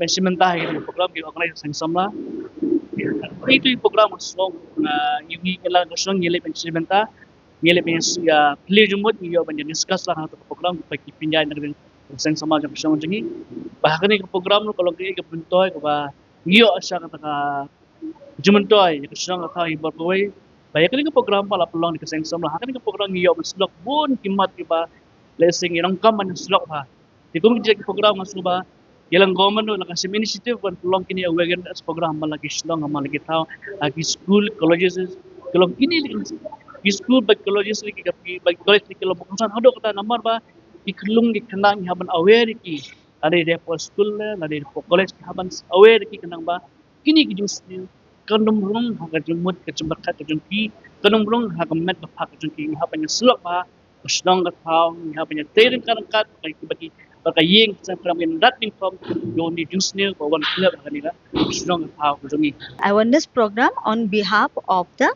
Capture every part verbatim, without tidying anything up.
ban shim bynta ha kane ka program ki organize ka Seng Samla. Ïa kane ka program ka song, ah, ïa ngi ki la ka song ngi leh ban shim bynta, ngi leh ban ïa plie jingmut, ngi ïoh ban ïa discuss lang ha kata ka program ba ki pynïaid na ka Seng Samla jong ka song jong ngi. Ba ha kane ka program ruh ka long kaei ka myntoi kaba ngi ïoh sha kata ka jingmyntoi ïa ka shnong ka thaw hi baroh kawei. Ba ïa kane ka program ba la pynlong da ka Seng Samla, ha kane ka program ngi ïoh ban slok bun ki mat kiba lehse ngi donkam ban slok bha. Te kum ki jait ki program nga sngewbha ïa la ka government ruh la ka shim initiative ban pynlong kine awareness program man la ki shnong man la ki thaw, ha ki school, colleges, ki long kine ki school bad colleges ki, ki bad college ki long ba kongsan haduh katta namar ba ki khyllung ki khynnah ngi hap ban aware ïa ki. Lada dei hapoh school ne lada dei hapoh college ngi hap ban aware ïa ki khnang ba kine ki jingsniew kan ym rung ha ka jingmut ka jingpyrkhat ka jong ki, kan ym rung ha ka met ka phak ka jong ki. Ngi hap ban ïa slok bha ka shnong ka thaw, ngi hap ban ïa tei ryngkat ryngkat bad ki, bad ka ïing ka sem, khnang ba kin rat nyngkong ïa une u jingsniew ba wan khlem ha kane ka shnong ka thaw ka jong ngi. Awareness program on behalf of the,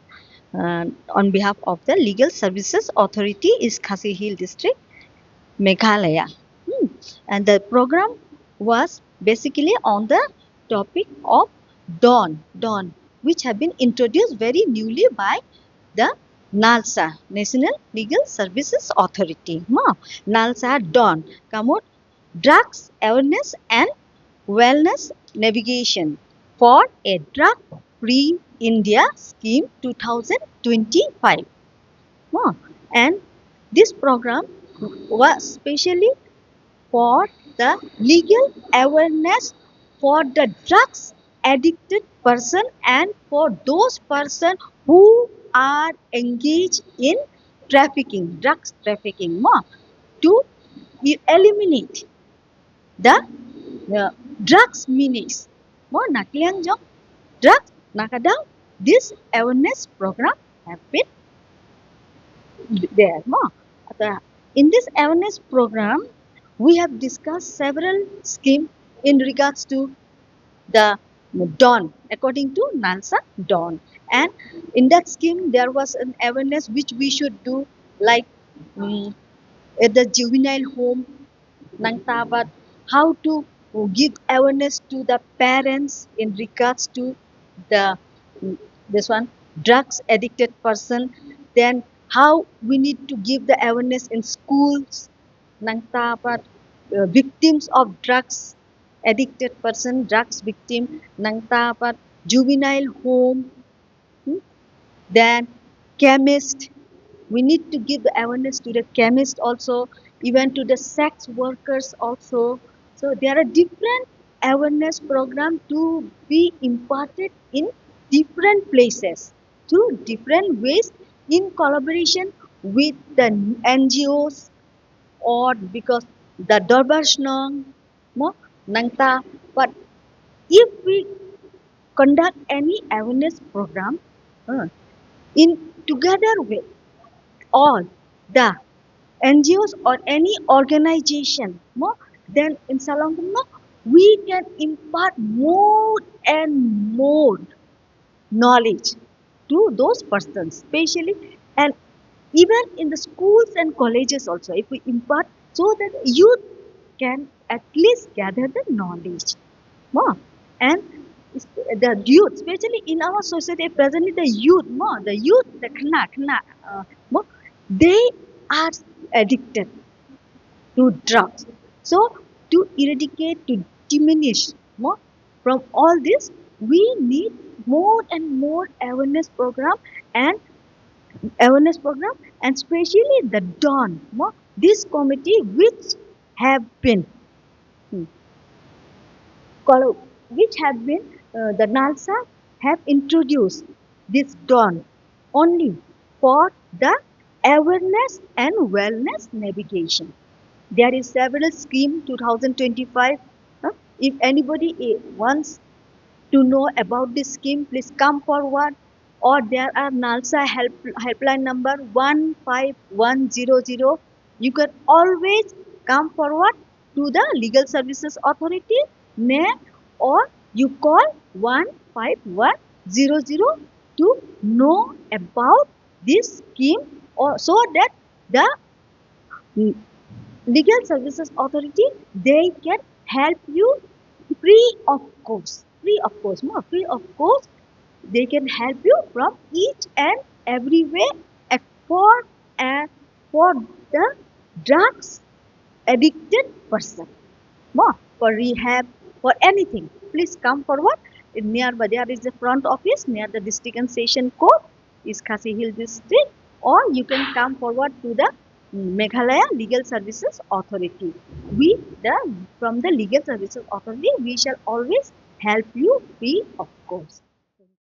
uh, on behalf of the Legal Services Authority, East Khasi Hills District, Meghalaya. Hmm. And the program was basically on the topic of DON, DON, which have been introduced very newly by the NALSA, National Legal Services Authority. Ma, NALSA DON, ka mut Drugs Awareness and Wellness Navigation for a Drug Free India Scheme two thousand twenty-five. Ma, and this program was specially for the legal awareness for the drugs addicted person and for those person who are engaged in trafficking, drugs trafficking, mo, to e- eliminate the uh, drugs menace, mo, na ka liang jong drugs, na ka daw this awareness program have been there, mo. In this awareness program, we have discussed several schemes in regards to the DAWN, according to NALSA DAWN. And in that scheme, there was an awareness which we should do, like, mm, at the juvenile home, nangta pat how to give awareness to the parents in regards to the, mm, this one, drugs addicted person. Then how we need to give the awareness in schools, nangta pat uh, victims of drugs addicted person, drugs victim, nangta pat juvenile home, hmm? Then chemist, we need to give the awareness to the chemist also, even to the sex workers also. So there are different awareness program to be imparted in different places through different ways in collaboration with the N G Os or because the Dorbar Shnong, mo, nangta. But if we conduct any awareness program uh, in together with all the N G Os or any organization, mo, then in Salong, no, we can impart more and more knowledge to those persons, specially, and even in the schools and colleges also, if we impart, so that youth can at least gather the knowledge, mo, and the youth, especially in our society presently, the youth, mo, the youth, the khynnah, khynnah, uh, mo, they are addicted to drugs. So to eradicate, to diminish, mo, from all this, we need more and more awareness program and awareness program, and specially the DAWN, mo, this committee which have been, hmm, which have been uh, the NALSA have introduced this DAWN only for the awareness and wellness navigation. There is several scheme two thousand twenty-five. Huh? If anybody eh, wants to know about this scheme, please come forward. Or there are NALSA help, helpline number one five one zero zero. You can always come forward to the Legal Services Authority, ne, or you call one five one zero zero to know about this scheme, or so that the Legal Services Authority, they can help you free of cost. Free of cost, no, free of cost. They can help you from each and every way for uh, for the drugs addicted person. Mo, for rehab, for anything, please come forward. In nearby, there is the front office near the District and Session Court, East Khasi Hills District, or you can come forward to the Meghalaya Legal Services Authority. We, the from the Legal Services Authority, we shall always help you free of cost.